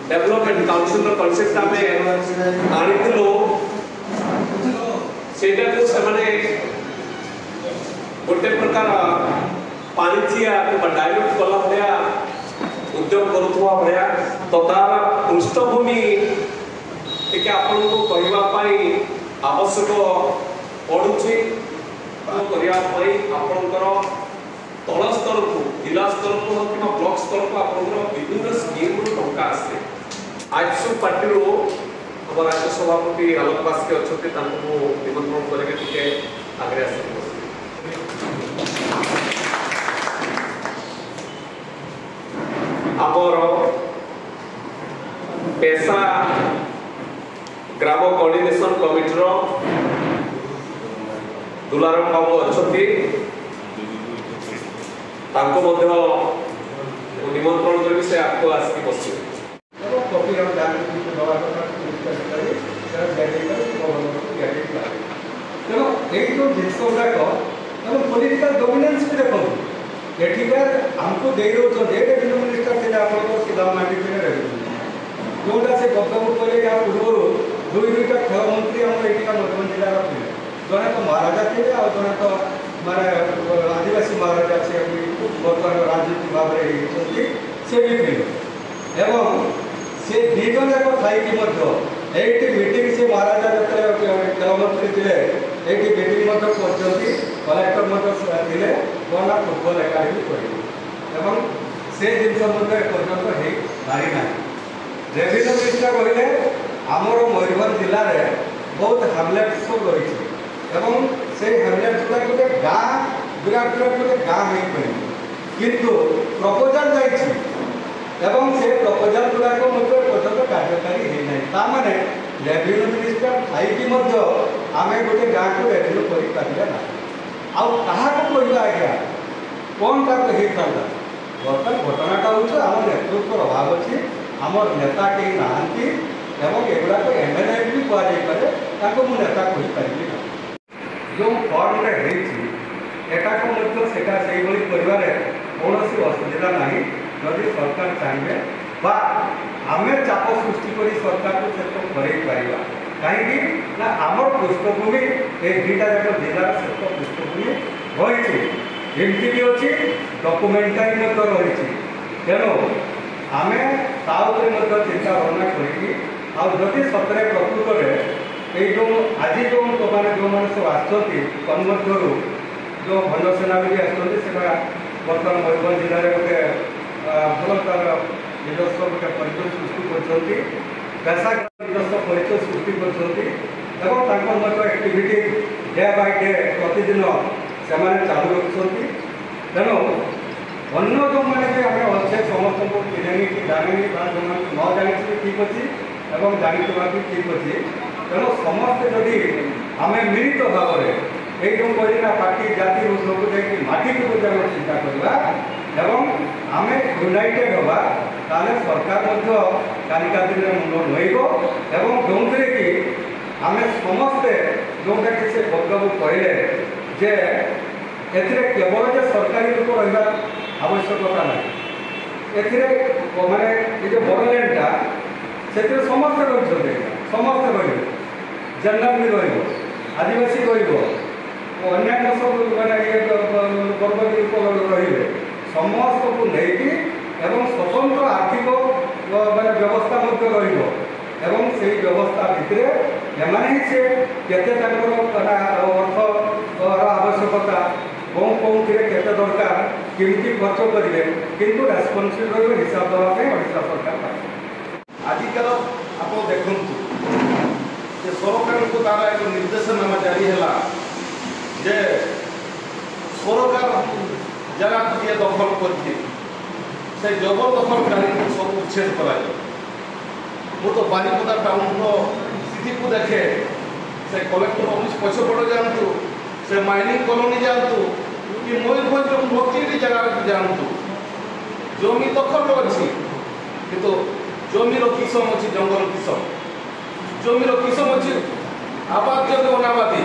Development councillor concept ଆମେ ଆଣିଥିଲୁ, ସେଇଟାକୁ ସେମାନେ ଗୋଟେ ପ୍ରକାର ପାଣିଚିଆ କିମ୍ବା ଡାଇଲ୍ୟୁଟ୍ କଲା ଭଳିଆ ଉଦ୍ୟମ କରୁଥିବା ଭଳିଆ। ତ ତାର ପୃଷ୍ଠଭୂମି ଟିକେ ଆପଣଙ୍କୁ କହିବା ପାଇଁ ଆବଶ୍ୟକ ପଡ଼ୁଛି। କରିବା ପାଇଁ ଆପଣଙ୍କର ତଳ ସ୍ତରକୁ, ଜିଲ୍ଲା ସ୍ତରକୁ ହଉ କିମ୍ବା ବ୍ଲକ ସ୍ତରକୁ ଆପଣଙ୍କର ବିଭିନ୍ନ ସ୍କିମ୍ରୁ ଟଙ୍କା ଆସେ। ଆଜସୁ ପାର୍ଟିରୁ ଆମ ରାଜ୍ୟ ସଭାପତି ଆଲୋକ ବାସ୍କେ ଅଛନ୍ତି, ତାଙ୍କୁ ମୁଁ ନିମନ୍ତ୍ରଣ କରିବି ଟିକେ ଆଗରେ ଆସିକି ବସିବେ। ଆମର ପେସା ଗ୍ରାମ କୋଅର୍ଡିନେସନ କମିଟିର ଦୁଲାରାମ ବାବୁ ଅଛନ୍ତି, ତାଙ୍କୁ ମଧ୍ୟ ମୁଁ ନିମନ୍ତ୍ରଣ କରିବି, ସେ ଆଗକୁ ଆସିକି ବସିବେ। ଏବଂ କପି ଆଉ ଯାହାକୁ ଦେବା କଥା କରି ସେଟା ଦିଆଯାଇପାରେ, ଗଭର୍ଣ୍ଣରକୁ ଦିଆଯାଇପାରେ। ତେଣୁ ଏଇ ଯେଉଁ ଜିନିଷ ଗୁଡ଼ାକ ଏବଂ ପଲିଟିକାଲ ଡୋମିନାନ୍ସ ବି ଦେଖନ୍ତୁ, ଏଠିକା ଆମକୁ ଦେଇ ଦେଉଛନ୍ତି। ରେଭିନ୍ୟୁ ମିନିଷ୍ଟର ଥିଲେ ଆପଣଙ୍କର ସୁଦାମ ମାଣ୍ଡି ଥିଲେ ରେଭିନ୍ୟୁ, ଯେଉଁଟା ସେ ଗତକୁ କହିଲେ। ୟା ପୂର୍ବରୁ ଦୁଇ ଦୁଇଟା ଖେଳ ମନ୍ତ୍ରୀ ଆମର ଏଠିକା ମୟୂରଭଞ୍ଜ ଜିଲ୍ଲାର ଥିଲେ। ଜଣେ ତ ମହାରାଜା ଥିଲେ ଆଉ ଜଣେ ତ ମାନେ ଆଦିବାସୀ ମହାରାଜା, ସେ ବି ବର୍ତ୍ତମାନ ରାଜନୀତି ଭାବରେ ହେଇଛନ୍ତି, ସେ ବି ଥିଲେ। ଏବଂ ସେ ଦୁଇ ଜଣ ଯାକ ଥାଇକି ମଧ୍ୟ ଏଇଠି ମିଟିଂ, ସେ ମହାରାଜା ଯେତେବେଳେ ଖେଳମନ୍ତ୍ରୀ ଥିଲେ ଏଇଠି ମିଟିଂ ମଧ୍ୟ କରିଛନ୍ତି, କଲେକ୍ଟର ମଧ୍ୟ ଥିଲେ, କ'ଣ ନା ଫୁଟବଲ ଏକାଡେମୀ କରିବେ, ଏବଂ ସେ ଜିନିଷ ମଧ୍ୟ ଏପର୍ଯ୍ୟନ୍ତ ହେଇପାରିନାହିଁ। ରେଭିନ୍ୟୁ ମିନିଷ୍ଟର କହିଲେ ଆମର ମୟୂରଭଞ୍ଜ ଜିଲ୍ଲାରେ ବହୁତ ହାମଲେଟ୍ ସବୁ ରହିଛି ଏବଂ ସେଇ ହାମଲେଟ୍ ଗୁଡ଼ାକ ଗୋଟେ ଗାଁ, ବିରାଟ ବିରାଟ ଗୋଟେ ଗାଁ ହେଇପାରିବ, କିନ୍ତୁ ପ୍ରପୋଜାଲ ଯାଇଛି ଏବଂ ସେ ପ୍ରପୋଜାଲ ଗୁଡ଼ାକ ମଧ୍ୟ ଏପର୍ଯ୍ୟନ୍ତ କାର୍ଯ୍ୟକାରୀ ହେଇନାହିଁ। ତା ମାନେ ରେଭିନ୍ୟୁ ମିନିଷ୍ଟର ଥାଇକି ମଧ୍ୟ ଆମେ ଗୋଟେ ଗାଁକୁ ରେଭିନ୍ୟୁ କରିପାରିବା ନାହିଁ। ଆଉ କାହାକୁ କହିବା ଆଜ୍ଞା, କ'ଣଟା ହେଇଥାନ୍ତା? ବର୍ତ୍ତମାନ ଘଟଣାଟା ହେଉଛି ଆମ ନେତୃତ୍ୱର ଅଭାବ ଅଛି, ଆମର ନେତା କେହି ନାହାନ୍ତି ଏବଂ ଏଗୁଡ଼ାକ ଏମ୍ ଏଲ୍ ଏ ବି କୁହାଯାଇପାରେ, ତାଙ୍କୁ ମୁଁ ନେତା କହିପାରିବି ନାହିଁ। ଯେଉଁ ଫର୍ମରେ ହେଇଛି ଏଟାକୁ ମଧ୍ୟ ସେଟା ସେଇଭଳି କରିବାରେ କୌଣସି ଅସୁବିଧା ନାହିଁ, ଯଦି ସରକାର ଚାହିଁବେ ବା ଆମେ ଚାପ ସୃଷ୍ଟି କରି ସରକାରକୁ ସେତ କରେଇ ପାରିବା। କାହିଁକି ନା ଆମର ପୃଷ୍ଠଭୂମି ଏଇ ଦୁଇଟା ଯାକ ଜିଲ୍ଲାର ସେତ ପୃଷ୍ଠଭୂମି ରହିଛି, ଏମିତି ବି ଅଛି, ଡକୁମେଣ୍ଟାରୀ ମଧ୍ୟ ରହିଛି। ତେଣୁ ଆମେ ତା ଉପରେ ମଧ୍ୟ ଚିନ୍ତା ଭାବନା କରିକି, ଆଉ ଯଦି ସତରେ ପ୍ରକୃତରେ ଏଇ ଯେଉଁ ଆଜି ଯେଉଁ ମାନେ ଯେଉଁମାନେ ସବୁ ଆସିଛନ୍ତି, ତନ୍ମଧ୍ୟରୁ ଯେଉଁ ଭଣ୍ଡସେନା ବି ଆସିଛନ୍ତି, ସେଟା ବର୍ତ୍ତମାନ ମୟୂରଭଞ୍ଜ ଜିଲ୍ଲାରେ ଗୋଟେ ଭଲ ତାର ନିଜସ୍ୱ ଗୋଟେ ପରିଚୟ ସୃଷ୍ଟି କରିଛନ୍ତି, ପେସା ନିଜସ୍ୱ ପରିଚୟ ସୃଷ୍ଟି କରିଛନ୍ତି ଏବଂ ତାଙ୍କର ମଧ୍ୟ ଆକ୍ଟିଭିଟି ଡେ ବାଇ ଡେ ପ୍ରତିଦିନ ସେମାନେ ଚାଲୁ ରଖୁଛନ୍ତି। ତେଣୁ ଅନ୍ୟ ଯେଉଁମାନେ ବି ଆମେ ଅଛେ ସମସ୍ତଙ୍କୁ ଚିହ୍ନେନି କି ଜାଣିନି ବା ଯେଉଁମାନଙ୍କୁ ନ ଜାଣିଛି ବି ଠିକ୍ ଅଛି ଏବଂ ଜାଣିଥିବା ବି ଠିକ୍ ଅଛି। ତେଣୁ ସମସ୍ତେ ଯଦି ଆମେ ମିଳିତ ଭାବରେ ଏଇ ଯେଉଁ କହିଲି ନା ପାର୍ଟି ଜାତି ଊର୍ଦ୍ଧ୍ୱକୁ ଯାଇକି ମାଟିକୁ ଯଦି ଆମେ ଚିନ୍ତା କରିବା ଏବଂ ଆମେ ୟୁନାଇଟେଡ୍ ହେବା, ତାହେଲେ ସରକାର ମଧ୍ୟ କାଲିକା ଦିନରେ ମୁଣ୍ଡ ନୋଇବ ଏବଂ ଯେଉଁଥିରେ କି ଆମେ ସମସ୍ତେ ଯେଉଁଟାକି ସେ ବକ୍ତବ୍ୟ କହିଲେ ଯେ ଏଥିରେ କେବଳ ଯେ ସରକାରୀ ଲୋକ ରହିବା ଆବଶ୍ୟକତା ନାହିଁ, ଏଥିରେ ମାନେ ଏ ଯେଉଁ ବୋଡୋଲ୍ୟାଣ୍ଡଟା ସେଥିରେ ସମସ୍ତେ ରହିଛନ୍ତି, ସମସ୍ତେ ରହିବେ, ଜେନେରାଲ ବି ରହିବ, ଆଦିବାସୀ ରହିବ, ଅନ୍ୟାନ୍ୟ ସବୁ ମାନେ ଇଏ ବର୍ଗ ଲୋକ ରହିବେ, ସମସ୍ତଙ୍କୁ ନେଇକି ଏବଂ ସ୍ୱତନ୍ତ୍ର ଆର୍ଥିକ ମାନେ ବ୍ୟବସ୍ଥା ମଧ୍ୟ ରହିବ ଏବଂ ସେଇ ବ୍ୟବସ୍ଥା ଭିତରେ ଏମାନେ ହିଁ ସେ କେତେ ତାଙ୍କର ମାନେ ଅର୍ଥର ଆବଶ୍ୟକତା କେଉଁ କେଉଁଥିରେ କେତେ ଦରକାର, କେମିତି ଖର୍ଚ୍ଚ କରିବେ, କିନ୍ତୁ ରେସ୍ପନ୍ସିବଲ୍ ରହିବ ହିସାବ ଦେବା ପାଇଁ ଓଡ଼ିଶା ସରକାର ପାଇବ। ଆଜିକାର ଆପଣ ଦେଖନ୍ତୁ ଯେ ସରକାରଙ୍କ ଦ୍ୱାରା ଏକ ନିର୍ଦ୍ଦେଶନାମା ଜାରି ହେଲା ଯେ ସରକାର ଜାଗାକୁ ଯିଏ ଦଖଲ କରିଛି ସେ ଜବରଦଖଲକାରୀଙ୍କୁ ସବୁ ଉଚ୍ଛେଦ କରାଯାଉ। ମୁଁ ତ ବାରିପଦା ଟାଉନର ସ୍ଥିତିକୁ ଦେଖେ, ସେ କଲେକ୍ଟର ଅଫିସ ପଛପଟ ଯାଆନ୍ତୁ, ସେ ମାଇନିଂ କଲୋନୀ ଯାଆନ୍ତୁ କି ମୟୂରଭଞ୍ଜର ପ୍ରତିଟି ଜାଗାକୁ ଯାଆନ୍ତୁ, ଜମି ଦଖଲ ଅଛି, କିନ୍ତୁ ଜମିର କିସମ ଅଛି ଜଙ୍ଗଲ କିସମ, ଜମିର କିସମ ଅଛି ଆବାଦ ଯୋଗ୍ୟ ଅନାବାଦୀ।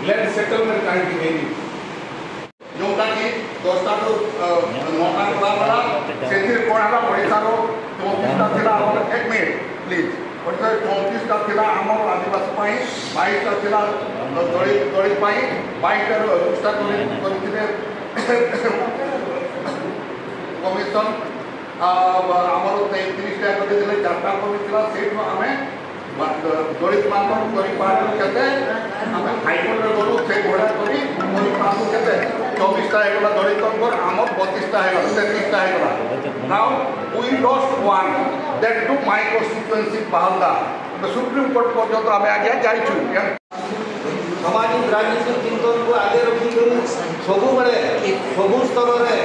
ଲ୍ୟାଣ୍ଡ ସେଟଲମେଣ୍ଟ କାହିଁକି ହେଇନି? ଯେଉଁଟାକି 10ଟାରୁ 9ଟା କରାଗଲା, ସେଥିରେ କ'ଣ ହେଲା, ଓଡ଼ିଶାର 34ଟା ଥିଲା ଆମର, ଏକ ମିନିଟ୍ ପ୍ଲିଜ୍, ଓଡ଼ିଶାରେ 34ଟା ଥିଲା ଆମର ଆଦିବାସୀ ପାଇଁ, 22ଟା ଥିଲା ଦଳିତ ପାଇଁ, 22ଟାରୁ 21ଟା କରିଥିଲେ କମିଶନ। ଆମର 33ଟା କରିଦେଲେ, 4ଟା କମିଥିଲା। ସେଇଠୁ ଆମେ ଦଳିତ ମାନଙ୍କର କରିପାରିଲୁ କେତେ? ଆମେ ହାଇକୋର୍ଟରେ ଗଲୁ, ସେଇ ଭଳିଆ କରି କରିପାରିଲୁ କେତେ? 24ଟା ହେଇଗଲା ଦଳିତଙ୍କର, ଆମର 32ଟା ହେଇଗଲା, 33ଟା ହେଇଗଲା। Now we lost one, that too my constituency, Bahalda. Supreme court ପର୍ଯ୍ୟନ୍ତ ଆମେ ଆଜ୍ଞା ଯାଇଛୁ। ସାମାଜିକ ରାଜନୀତିକ ଚିନ୍ତନକୁ ଆଗେ ରଖିକରି ସବୁବେଳେ ସବୁ ସ୍ତରରେ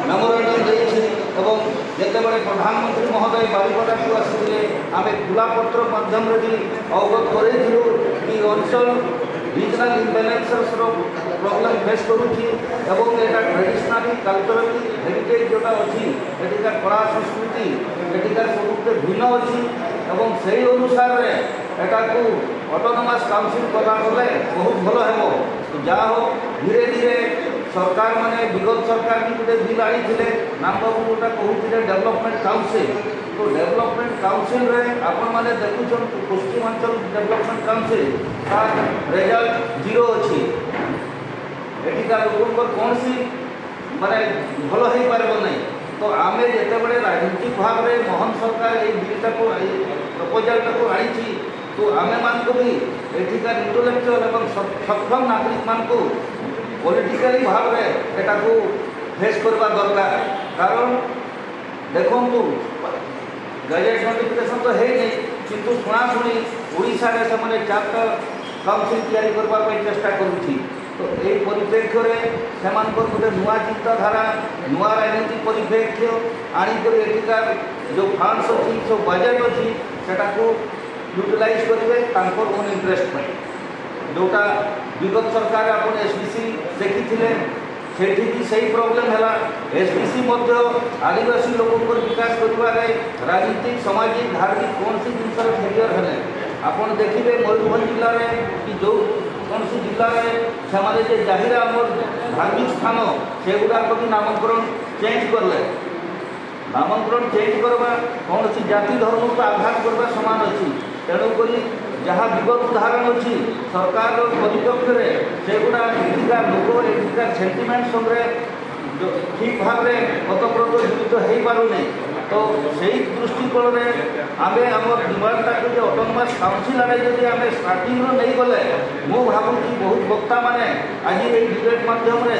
ମେମୋରାଣ୍ଡମ୍ ଦେଇଛି ଏବଂ ଯେତେବେଳେ ପ୍ରଧାନମନ୍ତ୍ରୀ ମହୋଦୟ ବାରିପଦାକୁ ଆସିଥିଲେ, ଆମେ ଖୋଲାପତ୍ର ମାଧ୍ୟମରେ ବି ଅବଗତ କରେଇଥିଲୁ କି ଅଞ୍ଚଳ ରିଜନାଲ ଇମ୍ବାଲାନ୍ସେସର ପ୍ରୋବ୍ଲେମ୍ ଫେସ୍ କରୁଛି ଏବଂ ଏଇଟା ଟ୍ରେଡ଼ିସନାଲି କଲଚରାଲି ହେରିଟେଜ୍ ଯେଉଁଟା ଅଛି, ଏଠିକାର କଳା ସଂସ୍କୃତି ଏଠିକାର ସବୁଠୁ ଭିନ୍ନ ଅଛି ଏବଂ ସେଇ ଅନୁସାରରେ ଏଟାକୁ ଅଟୋନମାସ୍ କାଉନସିଲ୍ କଲା ଗଲେ ବହୁତ ଭଲ ହେବ। ଯାହା ହଉ, ଧୀରେ ଧୀରେ ସରକାର ମାନେ ବିଗତ ସରକାର ବି ଗୋଟେ ବିଲ୍ ଆଣିଥିଲେ, ନାମବାବୁ ଯେଉଁଟା କହୁଥିଲେ ଡେଭଲପମେଣ୍ଟ କାଉନସିଲ୍। ତ ଡେଭଲପମେଣ୍ଟ କାଉନସିଲ୍ରେ ଆପଣମାନେ ଦେଖୁଛନ୍ତି, ପଶ୍ଚିମାଞ୍ଚଳ ଡେଭଲପମେଣ୍ଟ କାଉନସିଲ୍ ତାର ରେଜଲ୍ଟ ଜିରୋ ଅଛି। ଏଠିକାର ଲୋକଙ୍କର କୌଣସି ମାନେ ଭଲ ହେଇପାରିବ ନାହିଁ। ତ ଆମେ ଯେତେବେଳେ ରାଜନୈତିକ ଭାବରେ ମୋହନ ସରକାର ଏଇ ବିଲ୍ଟାକୁ, ଏଇ ପ୍ରପୋଜାଲଟାକୁ ଆଣିଛି, ତ ଆମେମାନଙ୍କୁ ବି ଏଠିକାର ଇଣ୍ଟେଲେକ୍ଚୁଆଲ ଏବଂ ସକ୍ଷମ ନାଗରିକମାନଙ୍କୁ ପଲିଟିକାଲି ଭାବରେ ଏଟାକୁ ଫେସ୍ କରିବା ଦରକାର। କାରଣ ଦେଖନ୍ତୁ, ଗେଜେଟ୍ ନୋଟିଫିକେସନ୍ ତ ହେଇନି, କିନ୍ତୁ ଶୁଣାଶୁଣି ଓଡ଼ିଶାରେ ସେମାନେ 4ଟା କାଉନସିଲ୍ ତିଆରି କରିବା ପାଇଁ ଚେଷ୍ଟା କରୁଛି। ତ ଏଇ ପରିପ୍ରେକ୍ଷ୍ୟରେ ସେମାନଙ୍କର ଗୋଟେ ନୂଆ ଚିନ୍ତାଧାରା, ନୂଆ ରାଜନୀତି ପରିପ୍ରେକ୍ଷ୍ୟ ଆଣିକରି ଏଠିକାର ଯେଉଁ ଫଣ୍ଡସ୍ ଅଛି, ସବୁ ବଜେଟ୍ ଅଛି, ସେଟାକୁ ୟୁଟିଲାଇଜ୍ କରିବେ ତାଙ୍କର ଓନ୍ ଇଣ୍ଟରେଷ୍ଟ ପାଇଁ। ଯେଉଁଟା ବିଗତ ସରକାର ଆପଣ SDC ଦେଖିଥିଲେ, ସେଠି ବି ସେଇ ପ୍ରୋବ୍ଲେମ୍ ହେଲା। SDC ମଧ୍ୟ ଆଦିବାସୀ ଲୋକଙ୍କର ବିକାଶ କରିବାରେ ରାଜନୀତିକ, ସାମାଜିକ, ଧାର୍ମିକ କୌଣସି ଜିନିଷରେ ଫେଲିୟର ହେଲେ। ଆପଣ ଦେଖିବେ ମୟୂରଭଞ୍ଜ ଜିଲ୍ଲାରେ କି ଯେଉଁ କୌଣସି ଜିଲ୍ଲାରେ ସେମାନେ ଯେ ଜାହିର ଆମର ଧାର୍ମିକ ସ୍ଥାନ ସେଗୁଡ଼ାକ ବି ନାମକରଣ ଚେଞ୍ଜ କଲେ। ନାମକରଣ ଚେଞ୍ଜ କରିବା କୌଣସି ଜାତି ଧର୍ମକୁ ଆଘାତ କରିବା ସମାନ ଅଛି। ତେଣୁକରି ଯାହା ବିଗତ ଉଦାହରଣ ଅଛି ସରକାରର ପରିପ୍ରେକ୍ଷୀରେ, ସେଗୁଡ଼ା ଏଠିକାର ଲୋକ ଏଠିକାର ସେଣ୍ଟିମେଣ୍ଟ ସଙ୍ଗରେ ଠିକ୍ ଭାବରେ ଓତପ୍ରୋତ ଜଡ଼ିତ ହେଇପାରୁନି। ତ ସେଇ ଦୃଷ୍ଟିକୋଣରେ ଆମେ ଆମର ଡିମାଣ୍ଡଟାକୁ ଯେ ଅଟୋନମସ୍ କାଉନସିଲ୍ ଆଡ଼େ ଯଦି ଆମେ ଷ୍ଟାର୍ଟିଂରୁ ନେଇଗଲେ, ମୁଁ ଭାବୁଛି ବହୁତ ବକ୍ତାମାନେ ଆଜି ଏଇ ଡିବେଟ୍ ମାଧ୍ୟମରେ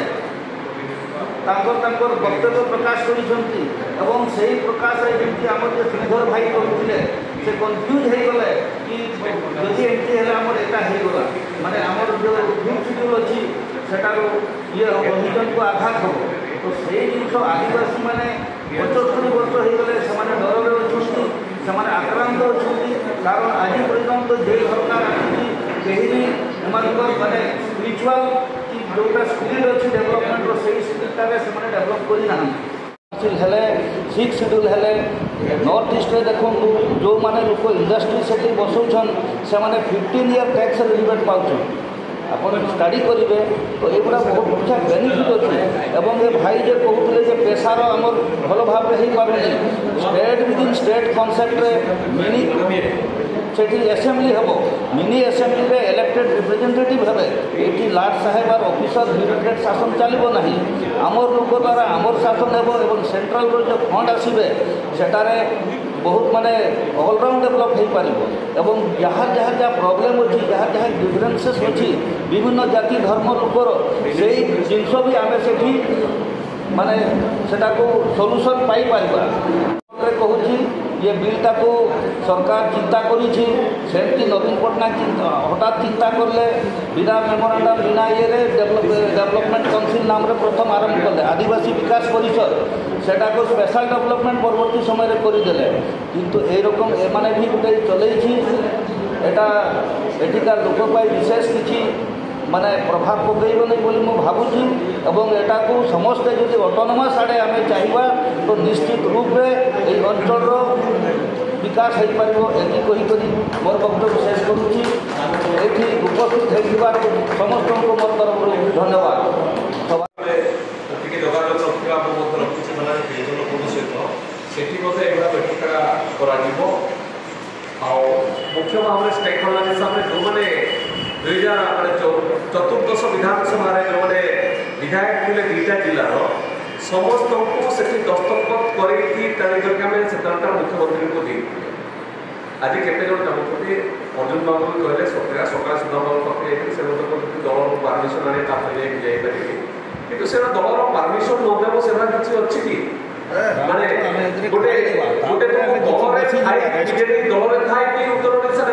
ତାଙ୍କର ତାଙ୍କର ବକ୍ତବ୍ୟ ପ୍ରକାଶ କରିଛନ୍ତି ଏବଂ ସେଇ ପ୍ରକାଶରେ ଯେମିତି ଆମର ଯେ ଶ୍ରୀଧର ଭାଇ କହୁଥିଲେ, ସେ କନଫ୍ୟୁଜ୍ ହେଇଗଲେ କି ଯଦି ଏମିତି ହେଲେ ଆମର ଏଟା ହେଇଗଲା, ମାନେ ଆମର ଯେଉଁ ଫିଫ୍ଥ ସିଡ୍ୟୁଲ୍ ଅଛି ସେଟାରୁ ଇଏ ହରିଜନକୁ ଆଘାତ ହେବ। ତ ସେଇ ଜିନିଷ ଆଦିବାସୀମାନେ 75 ବର୍ଷ ହେଇଗଲେ ସେମାନେ ଡରରେ ଅଛନ୍ତି, ସେମାନେ ଆକ୍ରାନ୍ତ ଅଛନ୍ତି। କାରଣ ଆଜି ପର୍ଯ୍ୟନ୍ତ ଯେ ସରକାର ଆସିଛି, କେହି ବି ଏମାନଙ୍କର ମାନେ ସ୍ପିରିଚୁଆଲ କି ଯେଉଁଟା ସ୍ପିରିଟ୍ ଅଛି ଡେଭଲପମେଣ୍ଟର, ସେଇ ସ୍ପିରିଟ୍ଟାରେ ସେମାନେ ଡେଭଲପ୍ କରିନାହାନ୍ତି। ହେଲେ ସିକ୍ସ ସିଡ୍ୟୁଲ୍ ହେଲେ ନର୍ଥ ଇଷ୍ଟରେ ଦେଖନ୍ତୁ, ଯେଉଁମାନେ ଲୋକ ଇଣ୍ଡଷ୍ଟ୍ରି ସେଠି ବସଉଛନ୍, ସେମାନେ 15 ଇୟର୍ ଟ୍ୟାକ୍ସ ରିବେଟ୍ ପାଉଛନ୍। ଆପଣ ଷ୍ଟଡି କରିବେ ତ ଏଗୁଡ଼ା ବହୁତ କିଛି ବେନିଫିଟ୍ ଅଛି। ଏବଂ ଏ ଭାଇ ଯେ କହୁଥିଲେ ଯେ ପେସାର ଆମର ଭଲ ଭାବରେ ହେଇପାରୁନି, ଷ୍ଟେଟ୍ ୱିଦିନ୍ ଷ୍ଟେଟ୍ କନସେପ୍ଟରେ ମିନି ସେଠି ଆସେମ୍ବଲି ହେବ, ମିନି ଆସେମ୍ବଲିରେ ଇଲେକ୍ଟେଡ୍ ରିପ୍ରେଜେଣ୍ଟେଟିଭ୍ ହେବେ। ଏଠି ଲାଟ ସାହେବ আর ଅଫିସର ବ୍ୟୁରୋକ୍ରେଟ୍ ଶାସନ ଚାଲିବ ନାହିଁ। ଆମର ଲୋକ ଦ୍ୱାରା ଆମର ଶାସନ ହେବ ଏବଂ ସେଣ୍ଟ୍ରାଲର ଯେଉଁ ଫଣ୍ଡ ଆସିବେ, ସେଟାରେ ବହୁତ ମାନେ ଅଲରାଉଣ୍ଡ ଡେଭଲପ୍ ହେଇପାରିବ ଏବଂ ଯାହା ଯାହା ଯାହା ପ୍ରୋବ୍ଲେମ୍ ଅଛି, ଯାହା ଯାହା ଡିଫରେନ୍ସେସ୍ ଅଛି ବିଭିନ୍ନ ଜାତି ଧର୍ମ ଲୋକର, ସେଇ ଜିନିଷ ବି ଆମେ ସେଠି ମାନେ ସେଟାକୁ ସଲ୍ୟୁସନ୍ ପାଇପାରିବା। କହୁଛି ଇଏ ବିଲ୍ଟାକୁ ସରକାର ଚିନ୍ତା କରିଛି, ସେମିତି ନବୀନ ପଟ୍ଟନାୟକ ହଠାତ୍ ଚିନ୍ତା କଲେ, ବିନା ମେମୋରାଣ୍ଡମ୍, ବିନା ଇଏରେ ଡେଭଲପମେଣ୍ଟ କାଉନସିଲ୍ ନାମରେ ପ୍ରଥମ ଆରମ୍ଭ କଲେ। ଆଦିବାସୀ ବିକାଶ ପରିଷଦ, ସେଟାକୁ ସ୍ପେଶାଲ ଡେଭଲପମେଣ୍ଟ ପରବର୍ତ୍ତୀ ସମୟରେ କରିଦେଲେ। କିନ୍ତୁ ଏଇରକମ ଏମାନେ ବି ଗୋଟେ ଚଲେଇଛି, ଏଟା ଏଠିକାର ଲୋକ ପାଇଁ ବିଶେଷ କିଛି ମାନେ ପ୍ରଭାବ ପକାଇବନି ବୋଲି ମୁଁ ଭାବୁଛି। ଏବଂ ଏଟାକୁ ସମସ୍ତେ ଯଦି ଅଟୋନମସ୍ ଆଡ଼େ ଆମେ ଚାହିଁବା, ତ ନିଶ୍ଚିତ ରୂପରେ ଏଇ ଅଞ୍ଚଳର ବିକାଶ ହେଇପାରିବ। ଏତିକି କହିକରି ମୋର ବକ୍ତବ୍ୟ ଶେଷ କରୁଛି। ଏଠି ଉପସ୍ଥିତ ହେଇଥିବାରୁ ସମସ୍ତଙ୍କୁ ମୋର ତରଫରୁ ଧନ୍ୟବାଦ। ଟିକେ ଯୋଗାଯୋଗ ରଖିବା ମୁଁ ମଧ୍ୟ ରଖିଛି ମାନେ କେଇଜଣ ଲୋକଙ୍କ ସହିତ ସେଠି ମଧ୍ୟ ଏଗୁଡ଼ାକ ଏଠିକାର କରାଯିବ। ଆଉ ମୁଖ୍ୟ ଭାବରେ ଷ୍ଟେକ୍ ହୋଲ୍ଡର ହିସାବରେ ଯେଉଁମାନେ 2000 ମାନେ ଚତୁର୍ଦ୍ଦଶ ବିଧାନସଭାରେ ଯେଉଁମାନେ ବିଧାୟକ ଥିଲେ 2ଟା ଜିଲ୍ଲାର ସମସ୍ତଙ୍କୁ ସେଠି ଦସ୍ତଖତ କରିକି ଟାଣି କରିକି ଆମେ ସେତେବେଳଟା ମୁଖ୍ୟମନ୍ତ୍ରୀଙ୍କୁ ଦେଇଥିଲେ। ଆଜି କେତେ ଜଣ ଚାହୁଁଛନ୍ତି? ଅର୍ଜୁନ ବାବୁ ବି କହିଲେ ସକାଳେ ସୁଧା ବାବୁ ପାଖରେ ଯାଇଥିଲେ, ସେ ମଧ୍ୟ କହୁଛନ୍ତି ଦଳର ପାରମିଶନ ଆଣି ତାପରେ ଯାଇକି ଯାଇପାରିବେ। କିନ୍ତୁ ସେଟା ଦଳର ପାରମିଶନ ନ ଦେବ ସେଟା କିଛି ଅଛି କି? ମାନେ ଗୋଟେ ଗୋଟେ ଦଳରେ ଥାଇକି, ବିଜେଡି ଦଳରେ ଥାଇକି ଉତ୍ତର ଓଡ଼ିଶାରେ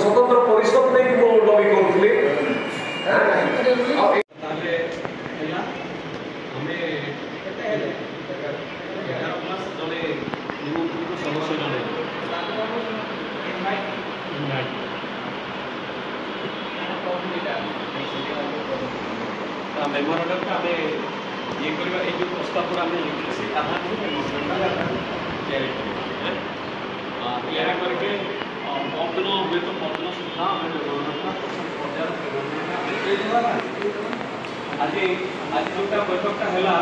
ସ୍ୱତନ୍ତ୍ର ପରିଷଦ ନେଇକି ମୁଁ ଲବି କରୁଥିଲି। ତାହେଲେ ହେଲା ଆମେ 11 ପ୍ଲସ୍ ଜଣେ ନିମନ୍ତ୍ରିତ ସଦସ୍ୟ ଜଣେ ମେମୋରାଣ୍ଡମଟା ଆମେ ଇଏ କରିବା। ଏଇ ଯେଉଁ ପ୍ରସ୍ତାବଟା ଆମେ ଲେଖିଲେ ସେଇ ଆଧାରରେ ମେମୋରାଣ୍ଡମଟା ତିଆରି କରିବା। ତିଆରି କରିକି ପରଦିନ ହୁଏତ ପରଦିନ ସୁଦ୍ଧା ଆମେ ମେମୋରାଣ୍ଡମଟା ପ୍ରଥମ ପର୍ଯ୍ୟାୟର ମେମୋରାଣ୍ଡମଟା ଆଜି ଆଜି ଯେଉଁଟା ବୈଠକଟା ହେଲା।